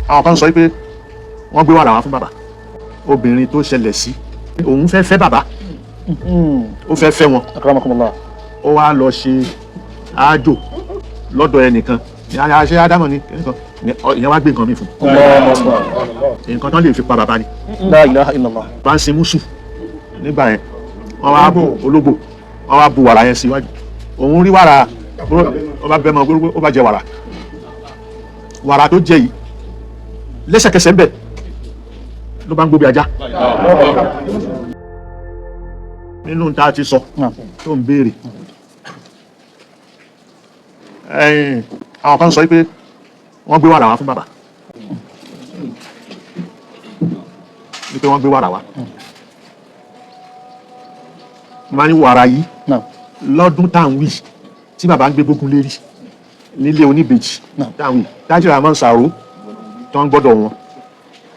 Àwọn kan sọ pé wọ́n gbé wàrà wá fún bàbá. Obìnrin tó ṣẹlẹ̀ sí, òun fẹ́ fẹ́ bàbá, ó fẹ́ fẹ́ wọn. Akramakumullah. Ó wá lọ ṣe àájò lọ́dọ̀ ẹnìkan ní ṣe ádámọ̀ ni ẹnìkan ìyẹn wá gbé nǹkan mi fún. Allahu akbar. Nǹkan tán lè fi pa bàbá ni. La ilaha illallah. Bá ń sin mùsù nígbà yẹn, wọ́n wá ológbò, wọ́n wá bu wàrà yẹn síwájú. Òun rí wàrà, ó bá bẹ́ mọ́, ó bá jẹ wàrà. Wàrà tó jẹ yìí, lẹ́sẹ̀kẹsẹ̀ ń bẹ̀ ló bá ń gbó bí ajá. Nínú tá a ti sọ tó ń béèrè, ẹ̀yìn àwọn kan sọ pé wọ́n gbé wàrà wá fún bàbá, ní pé wọ́n gbé wàrà wá. Wọ́n máa ní wàrà yìí lọ́dún tá à ń wí tí bàbá ń gbé gbógun lérí nílé oníbejì tá à ń wí tájìrà máa ń sàrò tó ń gbọ́dọ̀ wọn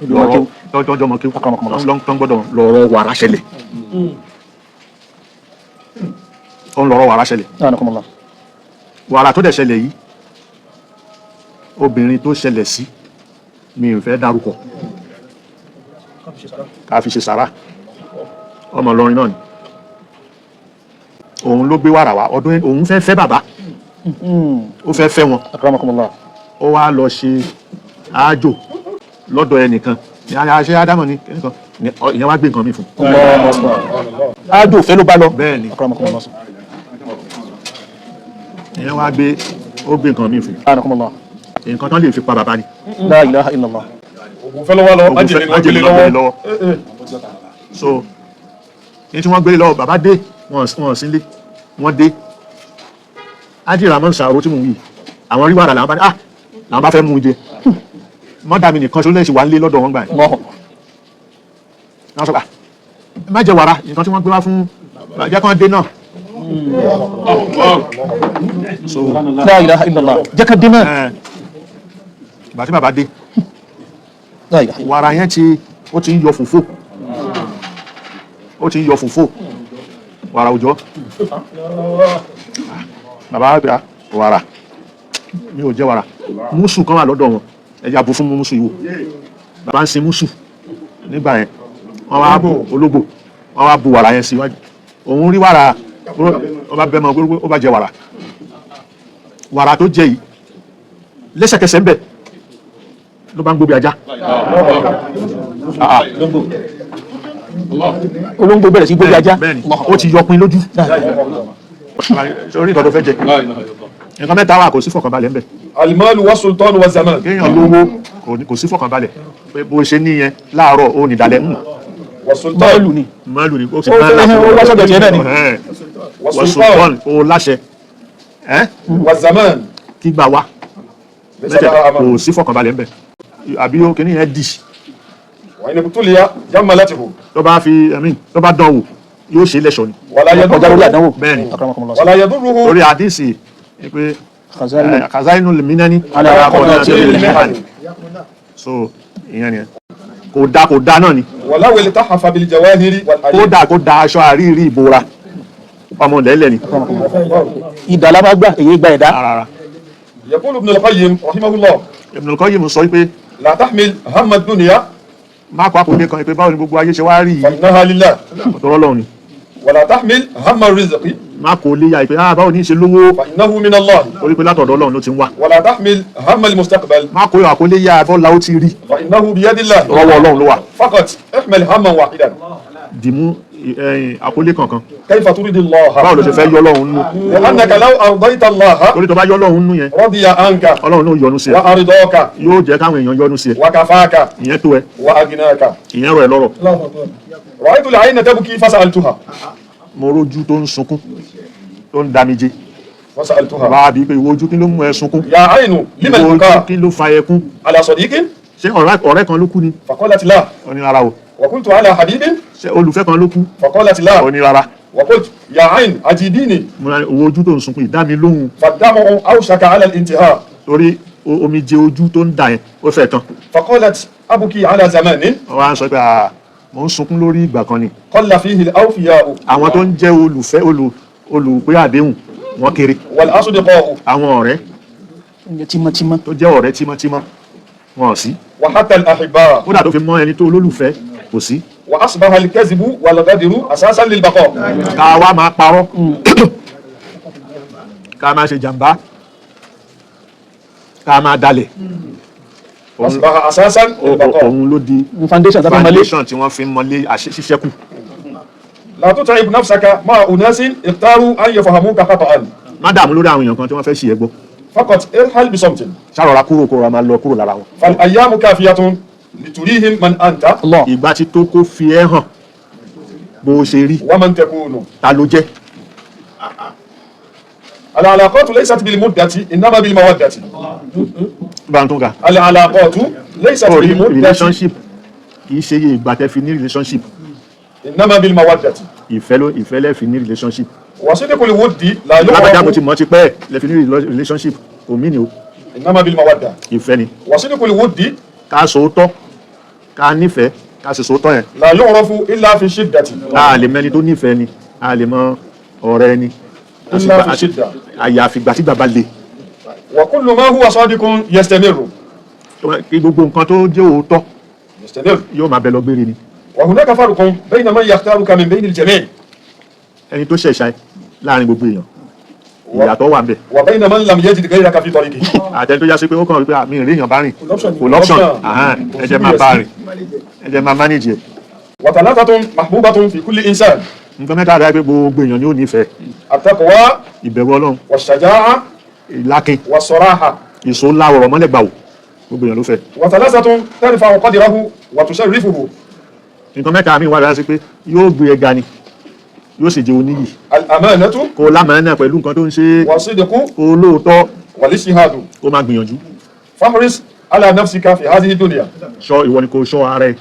lọ́rọ̀ tó ń jọmọ kí tó ń gbọ́dọ̀ lọ́rọ̀ wàrà ṣẹlẹ̀, ó ń lọ́rọ̀ wàrà ṣẹlẹ̀. Wàrà tó dẹ̀ ṣẹlẹ̀ yìí, obìnrin tó ṣẹlẹ̀ sí, mi ò fẹ́ dárúkọ, ká fi ṣe sàrà, ọmọ Ìlọrin náà ni. Òun ló gbé wàrà wá. Ọdún òun fẹ́ fẹ́ bàbá, ó fẹ́ fẹ́ wọn. Akramakumullah. Ó wá lọ ṣe àájò lọ́dọ̀ ẹnìkan ní ṣe ádámọ̀ ni ẹnìkan ìyẹn wá gbé nǹkan mi fún. Ájò fẹ́ ló bá lọ. Bẹ́ẹ̀ ni. Akramakumullah. Ìyẹn wá gbé, ó gbé nǹkan mi fún. Akramakumullah. Nǹkan tán lè fi pa bàbá ni. La ilaha illallah. Ògùn fẹ́ lọ́wọ́ lọ, májèlé ni wọ́n gbélé lọ́wọ́. So ní tí wọ́n gbélé lọ́wọ́, bàbá dé, wọ́n sí lé, wọ́n dé. Ájìrà mọ́ ṣàrò tí mò ń wí, àwọn rí wàrà, làwọn bá ní ah, làwọn bá fẹ́ mú un jẹ. Mọ́dà mi nìkan ṣoṣo lẹ́sìn wà ń lé lọ́dọ̀ wọn gbà yẹn. Wọ́n sọ pé má jẹ wàrà, nǹkan tí wọ́n gbé wá fún jẹ́ kán dé náà. So La ilaha illallah. Jẹ́ kán dé náà. Ìgbà tí bàbá dé, wàrà yẹn ti ó ti ń yọ fòfò, ó ti ń yọ fòfò, wàrà òjọ́. Bàbá gbà wàrà, mi ò jẹ wàrà. Mùsù kan wà lọ́dọ̀ wọn, ẹja bu fún mùsù yìí wò. Bàbá ń sin mùsù nígbà yẹn, wọ́n wá ológbò, wọ́n wá bu wàrà yẹn síwájú. Òun rí wàrà, ó bá bẹ́ mọ́, ó bá jẹ wàrà. Wàrà tó jẹ yìí, lẹ́sẹ̀kẹsẹ̀ ń bẹ̀ ló bá ń gbó bí ajá. Olóńgbò bẹ̀rẹ̀ sí gbó bí ajá. Bẹ́ẹ̀ni, ó ti yọpin lójú sórí nǹkan tó fẹ́ jẹ. Nǹkan mẹ́ta wà, kò sí fọkànbalẹ̀ ń bẹ̀. Alimalu wa sultan wa zaman. Kéèyàn lówó, kò sí fọkànbalẹ̀ pé bó ṣe níyẹn láàárọ̀ ó nìdálẹ̀ ń. Wa sultan. Mọ́ọ̀lù ni. Mọ́ọ̀lù ni ó ti máa láṣẹ. Ó wá sọ́dọ̀ tiẹ̀ náà ni. Wa sultan ó láṣẹ. Wa zaman. Kí gbà wá kò sí fọkànbalẹ̀ ń bẹ̀ àbí ó kìíní yẹn dì. Wà ní kútùlìyà jammalatihu. Tó bá fi ẹ̀mí tó bá dán wò, yóò ṣe lẹ́ṣọ̀ ni. Kọjá lórí àdánwò. Bẹ́ẹ̀ni. Wàlá yadurruhu. Torí àdìsí pé khazainu lminani. So ìyẹn ni kò da, kò da náà ni. Wàlá wẹ̀lẹ̀ tahafa bil jawahiri. Kódà kó da aṣọ àríyí ìbora ọmọ lẹ́lẹ̀ ni. Ìdá la bá gbà, èyí gba ẹ̀dá. Yaqulu Ibn al-Qayyim rahimahullah. Ibn al-Qayyim sọ pé. La tahmil hamma ad-dunya. Má kó àpòlé kan pé báwo ni gbogbo ayé ṣe wá rí yìí. Fa innaha lillah. Ọ̀tọ̀rọ̀ Ọlọ́run ni. Wala tahmil hamma ar-rizqi. Má kó léyà pé ah, báwo ni ṣe lówó. Fa innahu min Allah. Torí pé látọ̀dọ̀ Ọlọ́run ló ti ń wá. Wala tahmil hamma al-mustaqbal. Má kó àkólé yá bọ́lá ó ti rí. Fa innahu biyadillah. Lọ́wọ́ Ọlọ́run ló wà. Faqat ihmil hamman wahidan. Dìmú àkólé kankan. Kayfa turidi Allah. Báwo ló ṣe fẹ́ yọ Ọlọ́run nú. Li'annaka law ardayta Allah. Torí tó bá yọ Ọlọ́run nú yẹn. Radiya anka. Ọlọ́run ló yọ́nú sí ẹ. Wa ardaka. Yóò jẹ́ káwọn èèyàn yọ́nú sí ẹ. Wa kafaka. Ìyẹn tó ẹ. Wa aghnaka. Ìyẹn rọ̀ ẹ lọ́rọ̀. Ra'aytu al-'ayna tabki fasa'altuha. Mo rójú tó ń sunkún tó ń damijé. Fasa'altuha. Wá bí pé ìwọ ojú kí ló mú ẹ sunkún. Ya 'aynu lima Ìwọ ojú al-buka. kí ló fa ẹkún. Ala sadiqin. Ṣé ọ̀rẹ́ kan ló kú ni? Faqalat la. Ó ní rárá o. Wa qultu ala habibin. Ṣé olùfẹ́ kan ló kú? Faqalat la. Ó ní rárá. Wa qultu ya 'ayn ajibini. Mo ní owó ojú tó ń sunkún ìdá mi lóhùn. Fad-dam'u awshaka 'ala al-intiha. Torí omijé ojú tó ń dà yẹn ó fẹ́ tán. Faqalat abuki 'ala zamanin. Wọ́n á sọ pé mo ń sunkún lórí ìgbà kan ni. Qalla fihi al-awfiya'u. Àwọn tó ń jẹ́ olùfẹ́ olùpé àdéhùn wọ́n kéré. Wal asdiqa'u. Àwọn ọ̀rẹ́ tímọ́tímọ́ tó jẹ́ ọ̀rẹ́ tímọ́tímọ́ Wọn ò sí. وحتى الأحباء. Kódà tó fi mọ́ ẹni tó olólùfẹ́, kò sí. وأصبح الكذب والغدر أساسا للبقاء. Ká wá máa parọ́, ká máa ṣe jàǹbá, ká máa dalẹ̀. أصبح أساسا للبقاء. Òun ló di Foundation tàbí mọ́lé. Foundation tí wọ́n fi ń mọlé ṣíṣẹ́kù. لا تتعب نفسك مع أناس اختاروا أن يفهموك خطأ. Má dààmú lórí àwọn èèyàn kan tí wọ́n fẹ́ ṣì ẹ́ gbọ́. فقط ارحل بصمت. Ṣàrọ̀ra kúrò, kó ra máa lọ kúrò lára wọn. فالأيام كافية لتريهم من أنت Allah. Ìgbà tí tó kó fi ẹ́ hàn bó o ṣe rí. ومن تكون. Ta ló jẹ́. العلاقات ليست بالمدة إنما بالمودة. Bá ń tún ga. العلاقات ليست Orí بالمدة relationship kì í ṣe iye ìgbà tẹ́ fi ní relationship. إنما بالمودة. Ìfẹ́ ló ìfẹ́ lẹ́ fi ní relationship. وصدق الود لا Lágbájá, mo يعرف ti mọ̀ ti pẹ́ lẹ́ fi ní relationship, kò mí ni o. إنما بالمودة. Ìfẹ́ ni. وصدق الود Ká sòótọ́, ká nífẹ̀ẹ́, ká sì sòótọ́ yẹn. لا يعرف إلا في الشدة. A lè mẹni tó nífẹ̀ẹ́ ni, a lè mọ ọ̀rẹ́ ni. إلا في الشدة. Àyàfi ìgbà tí bàbá le. وكل ما هو صادق يستمر. Kí gbogbo nǹkan tó jẹ́ òótọ́ يستمر. yóò máa bẹ lọ gbére ni. وهناك فرق بين من يختارك من بين الجميع Ẹni tó ṣẹ̀ṣà ẹ láàrin gbogbo èèyàn, ìyàtọ̀ wà ń bẹ̀. وبين من لم يجد غيرك في طريقه. Àtẹni tó já sí pé ó kàn wípé àmì ìrìn èèyàn bá rìn, l'option. kò l'option. Àhán, ẹ jẹ́ máa bá rìn, ẹ jẹ́ máa manage ẹ̀. وثلاثة محبوبة في كل إنسان. Nǹkan mẹ́ta rẹ̀ pé gbogbo èèyàn ni ó nífẹ̀ẹ́: التقوى ìbẹ̀rù Ọlọ́run, والشجاعة ìlákin, والصراحة. ìṣó ńlá ọ̀rọ̀ mọ́lẹ̀gbàwò, gbogbo èèyàn ló fẹ́. وثلاثة ترفع قدره وتشرفه. Nǹkan mẹ́ta mi wà rẹ̀ sí pé yóò gbé ẹ ga ni, yóò sì jẹ́ oníyì. الأمانة Kó o lámàánà pẹ̀lú nǹkan tó ń ṣe, والصدق kó o lóòótọ́, والاجتهاد. kó máa gbìyànjú. فاحرص على نفسك في هذه الدنيا. Ṣọ́ ìwọ ni kó o ṣọ́ ara ẹ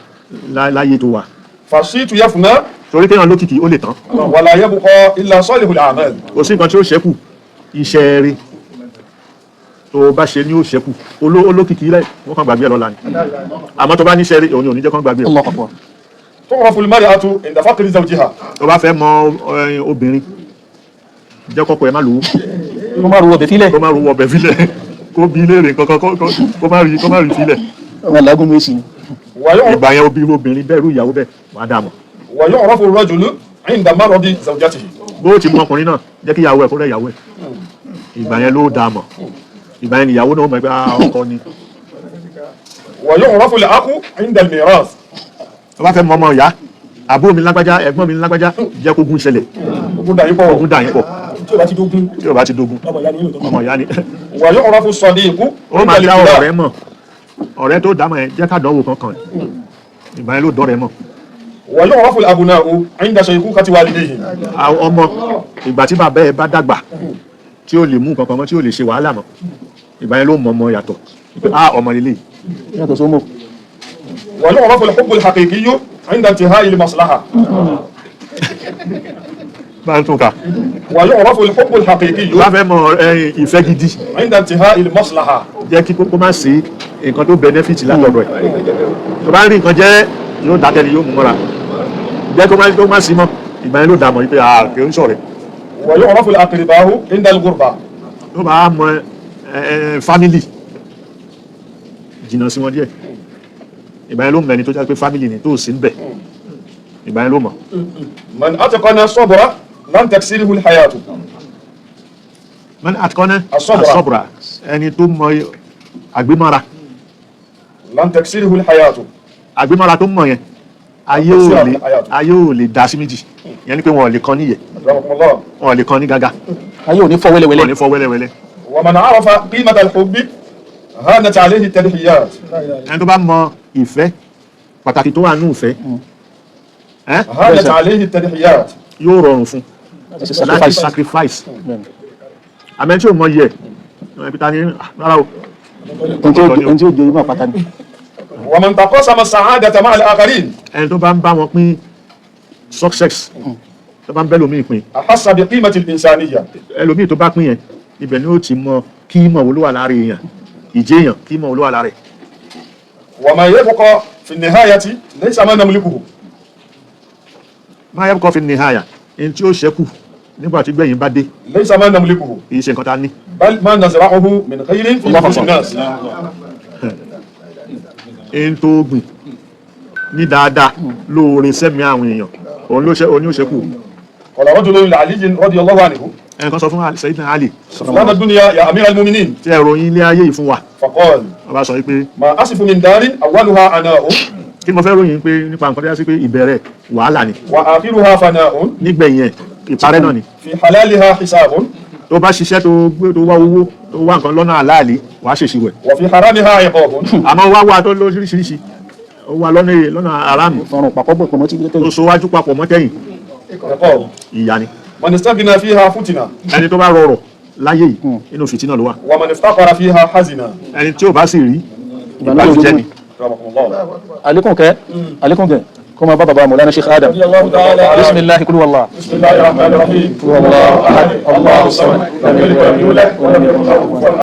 láyé tó wà. فالصيت يفنى Torí kéèyàn lókìkí, ó lè tán. ولا يبقى إلا صالح الأعمال. Kò sí nǹkan tí ó ṣẹ́kù, iṣẹ́ rí tó o bá ṣe ní ó ṣẹ́kù. Olókìkí lẹ̀, wọ́n kàn gbàgbé ẹ lọ́la ni, àmọ́ tó bá níṣẹ́ rí, òun ni ò ní jẹ́ kán gbàgbé ẹ. Allah akbar. تعرف المرأة عند فقر زوجها. Tó bá fẹ́ mọ obìnrin, jẹ́ kọ́kọ́ ẹ má lówó. Kó má ru ọbẹ̀ fílẹ̀. Kó má ru ọbẹ̀ filẹ̀, kó bí léèrè kankan, kó má rí filẹ̀. Ọmọ làágùn méjì ni. ويعرف, Ìgbà yẹn, obìnrin bẹ́ẹ̀, irú ìyàwó bẹ́ẹ̀, wàá dà mọ̀. ويعرف الرجل عند مرض زوجته. Bó ti mọ ọkùnrin náà, jẹ́ kí ìyàwó ẹ̀ kó rẹ̀ ìyàwó ẹ̀, ìgbà yẹn ló dà mọ̀. Ìgbà yẹn ìyàwó náà mọ̀ pé ah, ọkọ ni. ويعرف الأخ عند الميراث. Tó bá fẹ́ mọ ọmọ ìyá, àbúrò mi lágbájá, ẹ̀gbọ́n mi lágbájá, jẹ́ kó gún ṣẹlẹ̀. Ogun dà yín pọ̀. Ogun dà yín pọ̀. Tí o bá ti dógún, Tí o bá ti dogun, ọmọ ìyá ni yóò tó. ọmọ ìyá ni. ويعرف الصديق Ó عند máa dá الابتلاء. ọ̀rẹ́ mọ̀. Ọ̀rẹ́ tó dámọ̀ ẹ̀, jẹ́ ká dánwò kankan, ìgbà yẹn ló dọ́rẹ́ mọ̀. ويعرف الأبناء عند شيخوخة والديهم. Àwọn ọmọ, ìgbà tí bàbá ẹ bá dàgbà, tí ó lè mú kankan mọ́, tí ó lè ṣe wàhálà mọ́, ìgbà yẹn ló mọ ọmọ yàtọ̀ pé ah, ọmọ lélẹ̀. Yàtọ̀ sómò. ويعرف الحب الحقيقي عند انتهاء المصلحة. Bá ń tún ka. ويعرف الحب الحقيقي Bá fẹ́ mọ ìfẹ́ gidi عند انتهاء المصلحة. jẹ́ kí kó má sí nǹkan tó benefit látọ̀dọ̀ ẹ̀. Tó bá ń rí nǹkan jẹ́, yóò dákẹ́ ni, yóò mú mọ́ra. Jẹ́ kó má sí mọ́, ìgbà yẹn ló dà mọ̀ wípé ah, kì í ṣọ̀rẹ́. ويعرف الأقرباء عند الغربة. Tó bá mọ ẹ ẹ family, jìnnà sí wọn díẹ̀, ìgbà yẹn ló mọ ẹni tó jẹ́ pé family ni tó sì ń bẹ̀, ìgbà yẹn ló mọ̀. من أتقن الصبر لم تكسره الحياة. Mọ́ni àtikọ́nẹ́ Asọ́bùrà. asọ́bùrà, ẹni tó mọ àgbémọ́ra. لم تكسره الحياة. Àgbémọ́ra tó mọ̀ yẹn, ayé ò lè dá sí méjì. Yẹn ni pé wọn ò lè kan níyẹ̀. أكرمكم الله. Wọn ò lè kan ní gágá. Ayé ò ní fọ́ Wọn ò wẹ́lẹ́wẹ́lẹ́. ní fọ́ wẹ́lẹ́wẹ́lẹ́. ومن عرف قيمة الحب هانت عليه التضحيات. Ẹni tó bá mọ ìfẹ́, pàtàkì tó wà nù ìfẹ́ ẹ́, هانت عليه التضحيات. yóò rọrùn fún Láti láti sacrifice. sacrifice. Àmọ́ tí ò mọ yẹ ẹ, peter ní rárá o. Ẹni tí ó jẹ ìmọ̀ pátá ni. ومن تقاسم السعادة مع الآخرين Ẹni tó bá ń bá wọn pín success, tó bá ń bẹ́ lómi pín, أحس بقيمة الإنسانية. ẹlòmíì tó bá pín yẹn, ibẹ̀ ni ó ti mọ kí mọ̀ wo ló wà lára èèyàn, ìjẹ́ èèyàn, kí mọ̀ wo ló wà lára ẹ̀. وما يبقى في النهاية ليس ما نملكه. Máa yẹ kọ́ fi ní àyà ẹni tí ó ṣẹ́kù nígbà tí gbẹ̀yìn bá dé, ليس ما نملكه kì í ṣe nǹkan tá a ní. بل ما نزرعه من خير في الله نفوس أكبر. الناس. Ẹni tó gbìn ní dáadáa lóore sẹ́mi àwọn èèyàn, òun ló ṣe, òun ni ó ṣẹ́kù. قال رجل لعلي رضي الله عنه Ẹnìkan sọ fún Sayyidina Ali فلان الدنيا يا أمير المؤمنين. tí ẹ ròyìn ilé ayé yìí fún wa. فقال Wọ́n bá sọ wípé ما أصف من دار أولها عناء kí ni mo fẹ́ ròyìn pé nípa nǹkan tó yá sí pé ìbẹ̀rẹ̀ wàhálà ni, وآخرها فناء، nígbẹ̀yìn ẹ̀ ìparẹ́ náà ni. في حلالها حساب، Tó bá ṣiṣẹ́, tó gbé, tó wá owó, tó wá nǹkan lọ́nà àláàlí, wàá ṣèṣirò ẹ̀. وفي حرامها عقاب. Àmọ́ wá wá tó lóríṣiríṣi, ó wá lọ́nà aráàmù, Fọrùn pàpọ̀ bọ̀ pọ̀ mọ́ tí tó so wájú papọ̀ mọ́tẹ́yìn, عقاب. ìyà ni. من استغنى فيها فتن، Ẹni tó bá rọrọ̀ láyé yìí, inú fìtínà ló wà. ومن افتقر فيها حزن. Ẹni tí ò bá sì rí, ìbànújẹ́ ni. رحمكم الله. Àlékún kẹ́, àlékún kẹ́, kó máa bá bàbá Mọ̀lánà Sheikh Adam. رضي الله تعالى عنه. Bisimilahi kúlú wàllá. بسم الله الرحمن الرحيم. هو الله أحد، الله الصمد، لم يلد ولم يولد ولم يكن له كفوا أحد.